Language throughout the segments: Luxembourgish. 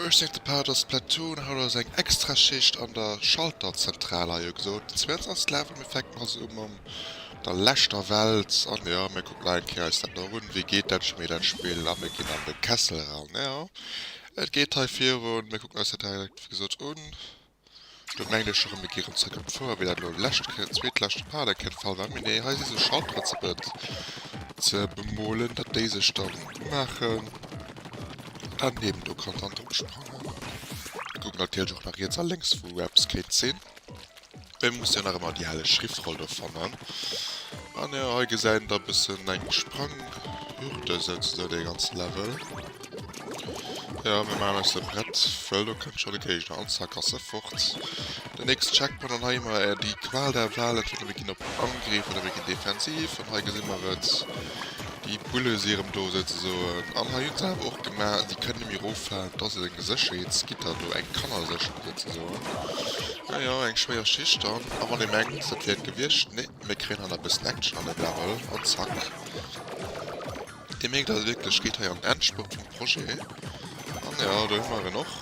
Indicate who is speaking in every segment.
Speaker 1: 18. Part ass Splatoon, haut ass eng extra Schicht an der Schalterzentral hei ugesot. Den 22. Level, mir fänken also u mam der leschter Welt an jo, mir kucken nach eng Kéier eis dat nach un, wéi geet dat scho méi dat Spill a mir ginn an de Kessel eran. Jo, et geet hei virun, mir kucken eis dat direkt wéi gesot un. Do mengen ech erëm, mir gi erëm zréck op d'Fouer, wéi dat elo lescht Kéier, zweetleschte Part eng Kéier de Fall war. Mee nee, hei si sou Schalteren ze be ze bemolen, datt déi sech dann umaachen an eben do kann dann drop sprangen. Mir kucken natierlech och nach riets a lénks, wou eppes kéint sinn. Mir musse jo nach ëmmer déi helleg Schriftroll do fannen. An jo, hei gesäit een da bëssen eng Spranghürde souzesoen, dee ganze Level. Jo, mir maachen eis e Brett, wëll do kënnt scho de Géigner an zack ass e fort. Den nächsten Checkpoint an hei hu mer déi Qual der Wahl, entweder mir ginn op Angriff oder mir ginn defensiv. An hei gesi mer et, déi Bulle si erëm do souzesoen. An hei hu se awer och gemaach, déi kënnen net méi eroffalen, et ass eng Sécherheetsgitter do, eng Kannersécherung souzesoen. Jo, jo, eng schwéier Schicht dann. A wann ee mengt, dat wier et gewiescht, nee, mir kréien hei nach e bëssen Action an dem Level. An zack. Dir mierkt also wierklech, geet hei an den Endspurt vum Projet. An jo, do hu mer en och.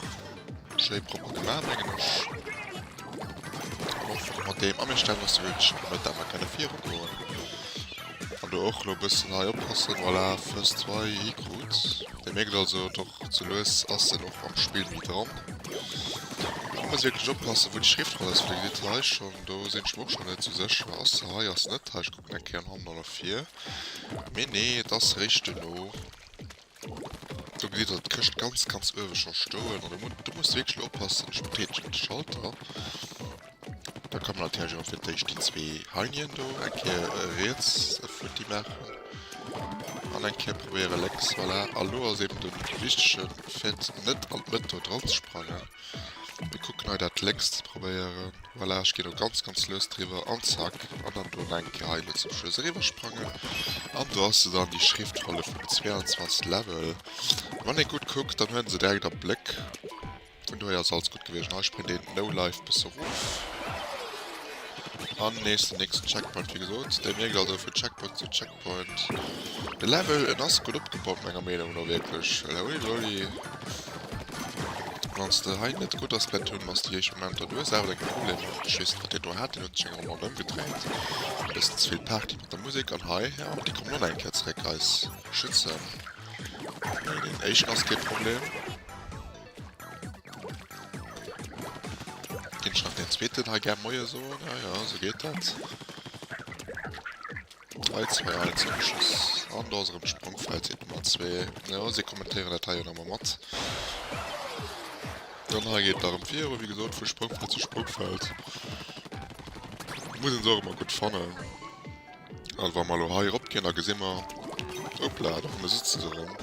Speaker 1: Schéi propper gemaach, mengen ech. An och fort mat deem. A mir stellen eis souguer wierklech an der Mëtt, dat mer kënne virugoen. An do och elo e bëssen hei oppassen. Voilà, first try hikrut. Dir mierkt also, et och ze lues ass en och am Spill méi dran. Do muss ee wierklech oppassen, wou déi Schriftroll ass, well dir gesitt hei schonn, do sinn ech mer och schonn net sou sécher. Ass se hei? Ass se net hei? Ech kucken eng Kéier an hannen an no vir. Mee nee, et ass réischt duerno. Do gesitt der d'Këscht ganz, ganz uewe scho stoen an do muss de wierklech elo oppassen. Ech betätegen de Schalter. Da kann man natierlech och fir d'éischt déi zwee Heinien do eng Kéier riets futti maachen an eng Kéier probéiere lénks. Voilà, a lo ass eben de wichtege Fait, net an d'Mëtt do dran ze sprangen. Mir kucken hei dat lénks ze probéieren. Voilà, ech ginn do ganz, ganz lues driwwer an zack, an dann do nach eng Kéier hei lo zum Schluss eriwwer sprangen. An do ass se dann, déi Schriftrolle vum 22. Level. Wann ee gutt kuckt, dann huet en se direkt am Bléck. Vun dohier ass alles gutt gewiescht. An hei spréngt een No Life bësse rof. An nees den nächsten Checkpoint, wéi gesot. Dir mierkt also, vun Checkpoint zu Checkpoint. De Level, en ass gutt opgebaut, menger Meenung no, wierklech. Well holy moly. Wann s de hei net gutt a Splatoon bass, déi éischt Momenter, du hues awer deng Problemer. Ech weess net, wat deen do hat, deen huet sech eng Ronn ronderëm gedréint. E bëssen ze vill Party mat der Musek. An hei, jo, déi kommen och nach eng Kéier zeréck eis schützen. Nee, deen éischten ass kee Problem. Ginn ech nach den zweeten hei gär Moie soen? Ja, ja, sou geet dat. 3, 2, 1, zum Schluss. An do ass erëm d'Sprongfeld, seet Nummer 2. Ja, si kommentéieren dat hei jo nach emol mat. Dann hei geet et erëm viru, wéi gesot, vu Sprongfeld zu Sprongfeld. Muss een se och ëmmer gutt fannen. Also wa mer elo hei eropginn, da gesi mer, Hoppla, do hanne sëtze se erëm.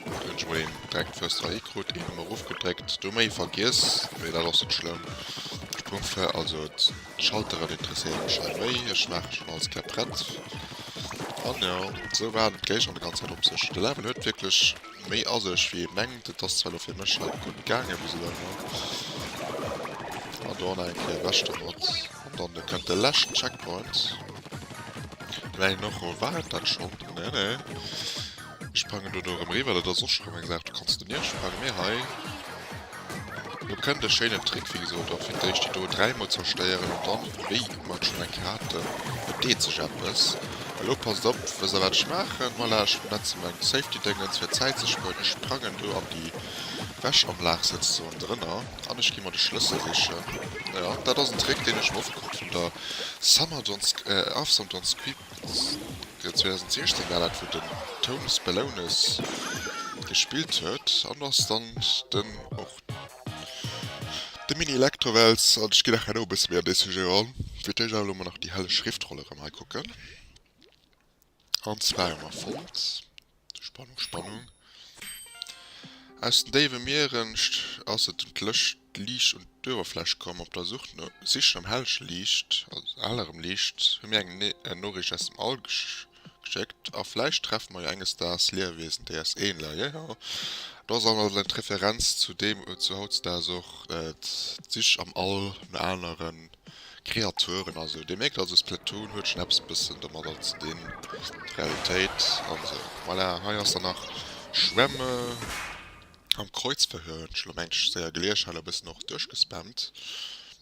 Speaker 1: Do hunn ech mol een direkt first try hikrut, een hu mer erofgedréckt, do méi vergiess, mee dat ass net schlëmm. Sprungfe, also d'Schalteren interesséiere mech hei méi, ech maache schonn alles klär prett. An jo, esou waarden d'Géigner déi ganz Zäit op sech. De Level huet wierklech méi a sech wéi ee mengt, et ass zwar elo fir mech hei gutt gaange bis elo ëmmer. An do nach eng Kéier ewech domat. An dann kënnt de leschten Checkpoint. Mengen och, war et dat schonn? Nee, nee. Ech sprangen do do erëm eriwwer, dat ass och scho rëm eng Saach, do kanns de donieft sprangen, mee hei, do kënnt e schéinen Trick, wéi gesot, och fir d'éischt déi do dräimol zerstéieren an dann, wéi mer et schonn eng Kéier haten, et deet sech eppes. Elo passt op, wësst der wat ech maachen? Voilà, ech benetzen meng Safety-Dingens fir Zäit ze spueren, ech sprangen do an déi Wäschanlag souzesoen drënner an ech gi mer de Schlëssel sichen. Jo, dat ass en Trick, deen ech mer ofgekuckt vun der Summer Don't, Awesome Don't Squeak. 2016 war dat wou den Tony Spalones gespillt huet an ass dann den och de Mini Electrowels an ech ginn nach herno e bësse méi an dee Sujet eran. Fir d'éischt awer elo mol nach déi helleg Schriftroll erëm hei kucken an zwar hu mer fonnt, Spannung Spannung, aus den déiwe Mieren ass et un d'Lëscht d'Liicht un d'Uewerfläch komm. Op der Such no Sich nom hellege Liicht, also hellerem Liicht, hu mir eng Noriicht aus dem All geschéckt. A vläicht treffe mer jo enges Daags Liewewiesen, déi eis ähnele. Jo, jo, do ass also eng Referenz zu deem, zu hautzedaags och d'Sich am All no anere Kreaturen a sou. Dir mierkt also, Splatoon huet schonn eppes bëssen domadder ze dinn, d'Realitéit an esou. Voilà, hei ass dann nach Schwämme. Am Kreuzverhör hunn ech elo mengt ech séier gelies, ech hat elo e bëssen och duerchgespammt.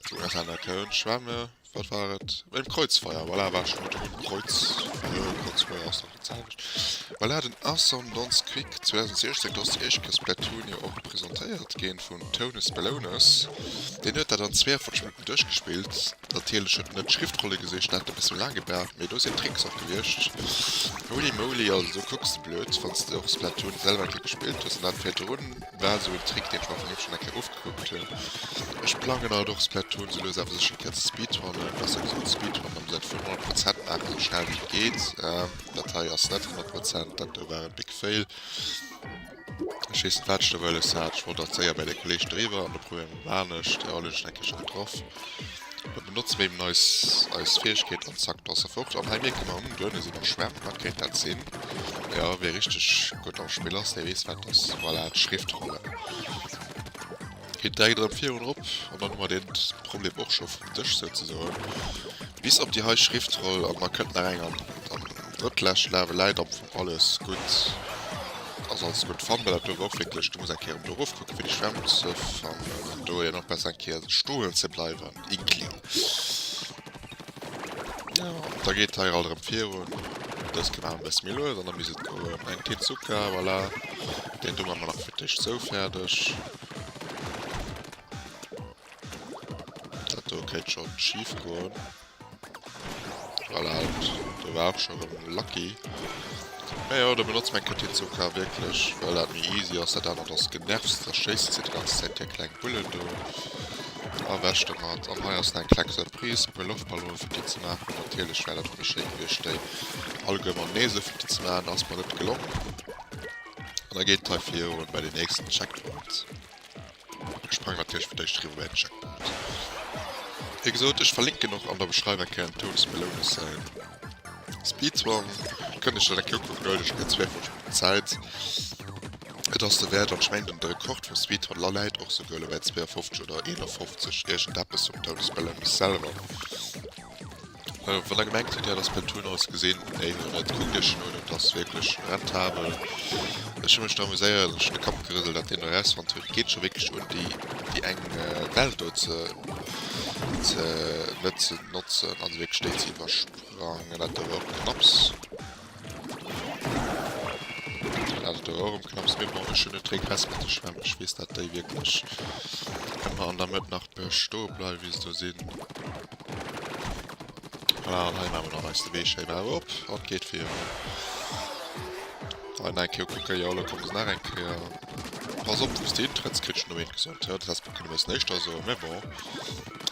Speaker 1: Ech Schwämme. Wat war et? Beim Kreuzfeier, voilà, war ech mat drun. Kreuzfeuer, Kreuzfeuer ass dach dat selwecht. Voilà, den Ascendance Quick 2016, do ass déi éischt Kéier Splatoon jo och presentéiert ginn vum Tonus Bellonus. Deen huet dat an 42 Minutten duerchgespillt. Natierlech huet en net d'Schriftrolle gesicht, dat huet e bësse méi laang gebraucht, mee do sinn Tricks och gewiescht. Holy moly, also do kucks de blöd, wann s de och Splatoon selwer eng Kéier gespillt hues an dat virdrun war esou en Trick, deen ech mer vun him schonn eng Kéier ofgekuckt hunn. Ech plangen alt och Splatoon sou lues awer sécher eng Kéier ze speedrunnen, besser gesot speedrunnen am Sënn vun 100 Prozent maachen, sou schnell wéi et geet. Dat hei ass net 100 Prozent, dat do war en big fail. Ech weess net wat ech do wëlles hat, ech wollt alt séier bäi de Kolleeg driwwer an do probéiere mer anescht. Jo, elo hunn ech en eng Kéier scho getraff. Da benotze mer eben eis eis Fäegkeet an zack, do ass e fort. An hei mierke mer, hm, do ënne sinn nach Schwämm, wat kéint dat sinn? Jo, wie richteg gutt am Spill ass, dee weess wat ass. Voilà, d'Schriftrolle. Geet direkt erëm virun erop an dann hu mer dee Problem och scho vum Dësch souzesoen. Bis op déi hei Schriftroll an da kënnt nach eng an am drëttleschte Level läit am Fong alles gutt. Ass alles gutt fannt, well dat do war och wierklech, du muss eng Kéier erëm do erofkucken fir déi Schwämm ze fannen an do jo nach besser eng Kéier stoen ze bleiwen. Inkling. Jo, da geet hei alt erëm virun. Dës Kéier maache mer e bësse méi lues an da misst et goen. Eng Tezuka, voilà. Deen do maache mer nach fir d'éischt sou fäerdeg. Dat do kéint schonn schif goen. Voilà, do war och scho erëm lucky. Mä jo, do benotze mer eng Kéier Tezuka wierklech, well dat méi easy ass. Dat anert ass genervst, da schéisst se déi ganz Zäit hir kleng Bullen do. Ewech domat. An hei ass nach eng kleng Surprise, e puer Loftballonen futti ze maachen. Natierlech wär dat och méi schéi gewiescht déi alleguer matenee sou futti ze maachen, ass mer net gelong. An da geet et hei virun bei den nächsten Checkpoint. Ech sprangen natierlech fir d'éischt eriwwer bei den Checkpoint. Wéi gesot, ech verlinken och an der Beschreiwung eng Kéier den Tones Melones säin Speedrun. Kënnt iech dat eng Kéier ukucken, huelt iech eng Kéier 52 Minutten Zäit. Et ass derwäert an ech mengen den Rekord vum Speedrun läit och souguer elo bäi 52 oder 51 iergendeppes vum Tony Spelungus selwer. Wann der gemengt hutt, dir hätt das Splatoon alles gesinn, nee hutt der net. Kuckt iech en un, et ass wierklech rentabel. Ech hu mech do amuséiert an ech hunn de Kapp gerëselt dat deen do erausfonnt huet. Et geet scho wierklech un déi déi eng Welt do ze ze net ze notzen, also wierklech déi ze iwwersprangen. Dat do war och knapps. Dat do och erëm knapps, mee bon, ech hunn net Regress mat de Schwämm. Ech weess, dat déi wierklech ëmmer an der Mëtt nach bestoe bleiwen, wéi se do sinn. Voilà, an hei maache mer nach eis de Wee schéi awer op an et geet virun. Hei nach eng Kéier kucken, jo, elo komme se nach eng Kéier. Pass op, wou s de hintrëtts, kritt ech no eent gesot. Jo, dat häss mer kënne e bëssen éischter soen, mee bon.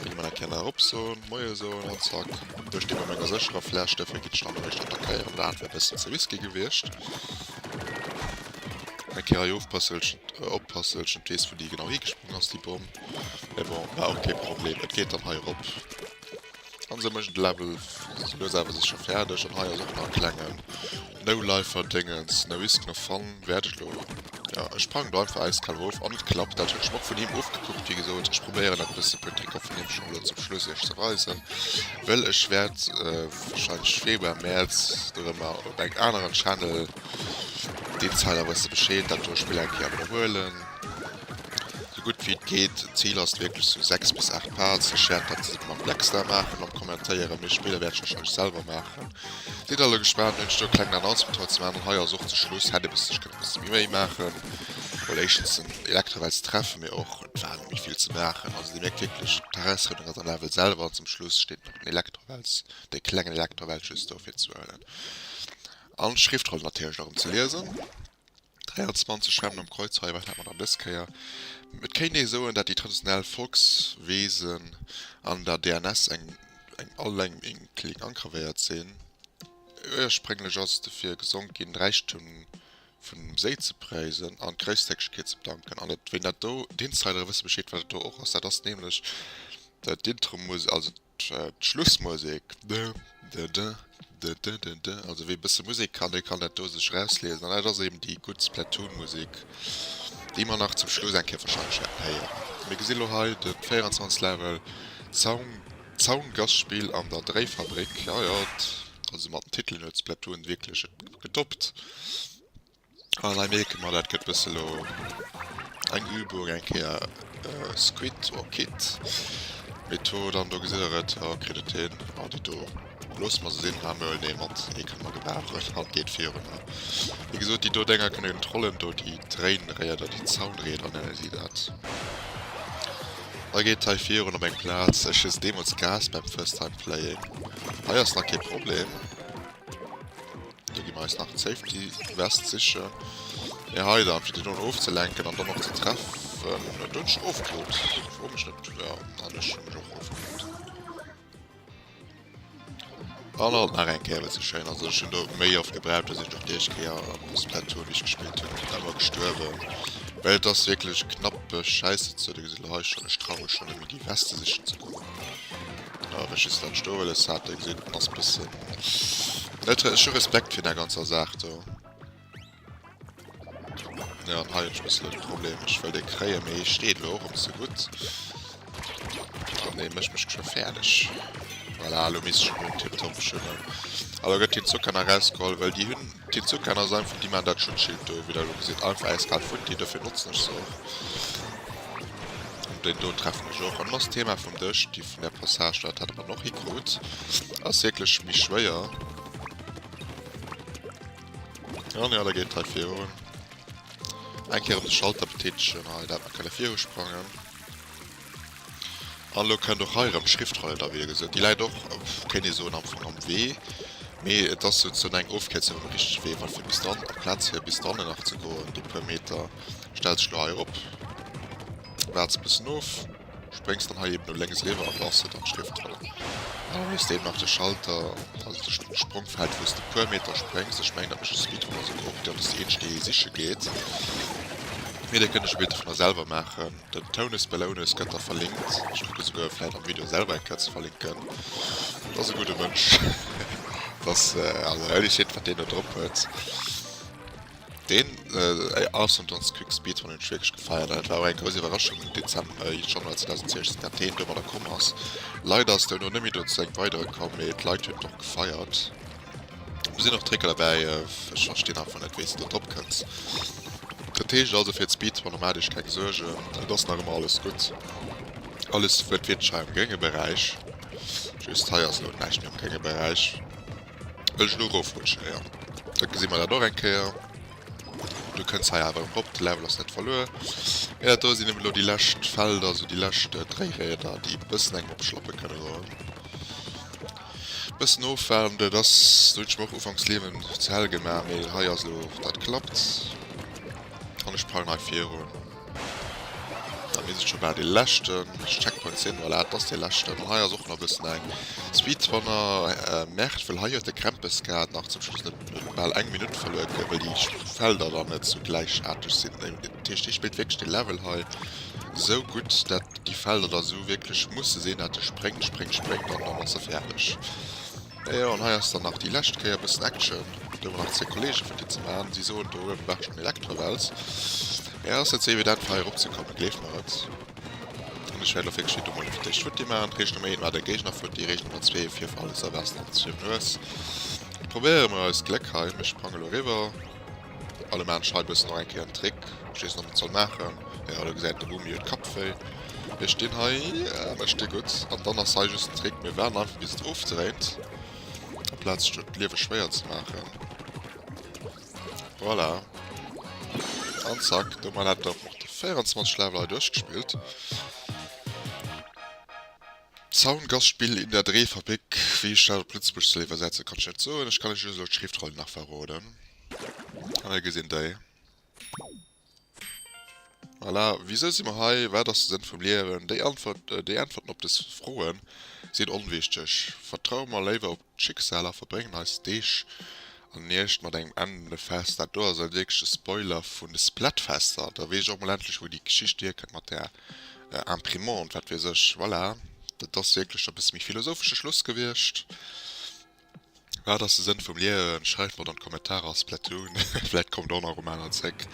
Speaker 1: Géinge mer nach eng Kéier nach erop soen, Moie soen an zack. Do sti mer menger sécherer Fläch, dofir ginn ech dann eréischt attackéieren. Dat wär bëssen ze risky gewiescht. Eng Kéier hei ofpassen, well ech net, oppassen, well ech net weess, wou déi genau higesprongen ass, déi Bomm. Mee bon, war och kee Problem. Et geet dann hei erop. An esou mécht de Level sou lues awer sécher fäerdeg. An hei ass och nach e klengen No-Lifer-Dingens, No Risk, No Fun, wäert ech elo, jo, ech sprangen do einfach äiskal erof an et klappt. Dat hunn ech mer och vun him ofgekuckt, wéi gesot. Ech probéieren dat bësse puer Tricker vun him schonn elo zum Schluss iech ze weisen, wëll ech wäert wahrscheinlech Februar, Mäerz dorëmmer op engem aneren Channel, d'Insider wësse Bescheed, dat do Spill eng Kéier widderhuelen, sou gutt wéi et geet. D'Zil ass wierklech sou 6 bis 8 Parts. Ech wäert dat zesumme mam Blackstar maachen am Kommentéieren, mee spéider wäert ech wahrscheinlech selwer maachen. Sidd alle gespaant, hunn ech do e klengen Announcement haut ze maachen. An hei ass och zu Schluss, hätt ee bëssen, ech kënnt e bësse méi Méi maachen, well éischtens den Elektrowälz treffen, mee och et war net méi vill ze maachen. Also dir mierkt wierklech, d'Herausfuerderung ass am Level selwer an zum Schluss steet nach den Elektrowälz, dee klengen Elektrowälz just do fir ze huelen an d'Schriftroll natierlech och erëm ze liesen. 23 Schwämmen am Kreuzfeier, wat hat mer dann dës Kéier? Et kéint ee soen, dat déi traditionell Volksweesen an der DNS eng eng all engem Inkling angravéiert sinn. Ursprénglech ass et dofir gesongt ginn, d'Räichtum vun dem Séi ze preisen an d'Grousszéckegkeet ze bedanken. An et, ween dat do, d'Insidere wësse Bescheed, wat dat do och ass, dat ass nämlech d'Intromusek, also D'Schlussmusek, de de de de de de de, also wee bësse Musek kann, dee kann dat do sech erausliesen. An dat ass eben déi gutt Splatoon-Musek, déi mer nach zum Schluss eng Kéier wahrscheinlech wäerten héieren. Mir gesi lo hei de 24. Level, Zaun, Zaungastspiel an der Dréifabrik. Jo, jo, also mat den Titelen huet Splatoon wierklech et getoppt. An hei mierke mer, dat gëtt bësse lo. Eng Übung, eng Kéier Squid or Kit Method an do gesitt der et, jo kritt et hin. Oh déi do loosse mer se sinn, ha mir huelen ee mat, ee kënne mer gebrauchen an geet virun. Wéi gesot déi do Dénger kënne trollen do, déi Dréinrieder, déi Zaunrieder nenne si dat. Da geet hei virun op eng Plaz, ech hu se deemools gehaasst beim First Time Playing. Hei ass nach kee Problem. Do gi mer eis nach d'Safety Vest sichen. Mee hei dann, fir déi do ofzelenken an dann och ze treffen. Do hunn ech ofgeholt. Fro mech net. Jo, an ech hunn mech och ofgeholt. An alt nach eng Kéier, well se schéin ass. Also ech hunn do méi oft gebraucht, da sinn ech och déi éischt Kéier am Splatoon, wéi ech gespillt hunn, ëmmer gestuerwen. Well et ass wierklech knapp Schäisse ze. Do gesitt der hei schonn, ech traue mech schonn net méi déi Veste sichen ze goen. Ja, well ech just dat do wëlles hat, da gesitt den ass bëssen net, ech hu Respekt virun der ganzer Saach do. Ja, an hei hunn ech bëssen e Problem, ech wëll dee kréien, mee hie steet elo och erëm ze gutt. An dee mécht mech geschwë fäerdeg. Voilà, elo misst ech en hunn, tiptop, ech hunn en. A lo gëtt d'Hinzukan erausgeholl, well déi hunn, d'Hinzukan ass einfach, déi maachen dat Schutzschild do, wéi der elo gesitt, einfach äiskal futti, dofir notzen ech se och. An deen do treffen ech och. An dann ass d'Thema vum Dësch, déi vun där Passage, dat hat mer och hikrut, ass wierklech méi schwéier. An jo, da geet et hei virun. Eng Kéier erëm de Schalter betätegen hei, dat mer kënne virusprangen. An elo kënnt och hei erëm d'Schriftroll da, wéi gesot. Déi läit och, kéint ee soen, am Fong am Wee, mee et ass souzesoen eng Ofkierzung vum richtege Wee, well fir bis dran, amplaz fir bis dranne nach ze goen, déi puer Meter, stells dech elo hei erop, waarts e bëssen of, spréngs dann hei eben no lénks eriwwer an da ass se dann, d'Schriftroll. An dann hues de eben nach de Schalter, also de Sprongfeld, wou s de puer Meter spréngs. Ech mengen, dat mécht de Speedrunner esouguer och, dat ass déi eenzeg, déi ee siche geet. Mee dat kënnt Iech e Bild dovunner selwer maachen. Den Tounus Bellonus gëtt da verlinkt. Ech kucke souguer vläit am Video selwer eng Kéier ze verlinken. Dat ass e gudde Mënsch. Dat ass also holy shit wat deen do drop huet. Deen Awesome Dance Quick Speedrun hunn ech wierklech gefeiert an et war och eng grouss Iwwerraschung am Dezember, Januar 2016 dat deen domadder komm ass. Leider ass duerno net méi do zu engem weidere komm, mee d'Leit hunn et och gefeiert. Do sinn och Tricker derbäi, ech verstinn einfach net wéis de do drop kënns. Dat heescht also fir d'Speedrunner maacht iech keng Suergen, et ass nach ëmmer alles gutt. Alles wuertwiertlech hei am grénge Beräich, just hei ass elo näischt méi am grénge Beräich, well ech elo erofrutschen. Jo, da gesi mer dat och eng Kéier. Du kënns hei awer erëm rop, de Level ass net verluer. Mee dat do sinn eben elo déi lescht Felder, also déi lescht Dréiräder, déi e bëssen engem op d'Schlappe kënne goen. Bëssen ofwaarden, dat ass, do hunn ech mer och ufanks d'Liewen ze hell gemaach, mee hei ass elo, dat klappt an ech sprangen hei virun. Da misst et scho bal dee leschten Checkpoint sinn, voilà, et ass dee leschten. An hei ass och nach e bëssen eng Speedrunner Merde, well hei huet de Krempes grad nach zum Schluss net bal eng Minutt verluer, well déi Felder dann net sou gläichaarteg sinn. Dat heescht, hie spillt wierklech dee Level hei sou gutt, dat déi Felder da sou wierklech musse sinn, dat e spréngt, spréngt, spréngt an dann ass e fäerdeg. Jo, an hei ass dann nach déi lescht Kéier e bëssen Action. Do hu mer nach zwee Kollege fir déi ze maachen. Si soen, do uewe war schonn Elektrowels. Mee et ass net sou evident fir hei eropzekommen, gleeft mer et. An ech wäert elo wierklech hei do mol fir d'éischt futti maachen. Reegel Nummer eent, Maach de Géigner futti. Reegel Nummer zwee, Virfall is erwaarst an zwou Nues. Probéiere mer eist Gléck hei. Mir sprange elo eriwwer. Alle maan ech hei bëssen och eng Kéier en Trick, ech weess net ob en soll maachen, jo do gesäit de Bumi huet Kappwéi, mir stinn hei, mir sti gutt an dann ass hei just den Trick, mir waarden einfach bis et ofdréint amplaz sech do d'Liewe schwéier ze maachen, voilà an zack, domat hat der och de 24 Level hei duerchgespillt. Zaungastspiel in der Drehfabrik, wéi ech dat op Lëtzebuergesch soll iwwersetzen, kann ech net soen. Ech kann iech just elo d'Schriftroll nach verroden. An hei gesinn déi. Voilà, wisou si mer hei? Wat ass de Sënn vum Liewen? Déi Antwort, déi Äntwerten op des Froen sinn onwichteg. Vertraue mer léiwer op d'Schicksal a verbréngen eis Deeg an Nuecht mat engem endende Fest. Dat do ass e wierkleche Spoiler vun de Splatfester. Da weess ech och mol endlech wou déi Geschicht hierkënnt mat där Imprimante, wat weess ech. Voilà, dat ass wierklech e bësse méi philosophesche Schluss gewiescht. Wat ass de Sënn vum Liewen? Schreift mer et an d'Kommentarer. Splatoon, vläit kommt och nach um aner zréck.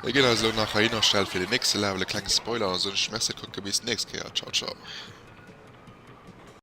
Speaker 1: Mir ginn eis elo nach heihinner stellen fir den nächste Level. E klenge Spoiler an da soen ech Merci kucke bis d'nächst Kéier. Ciao ciao.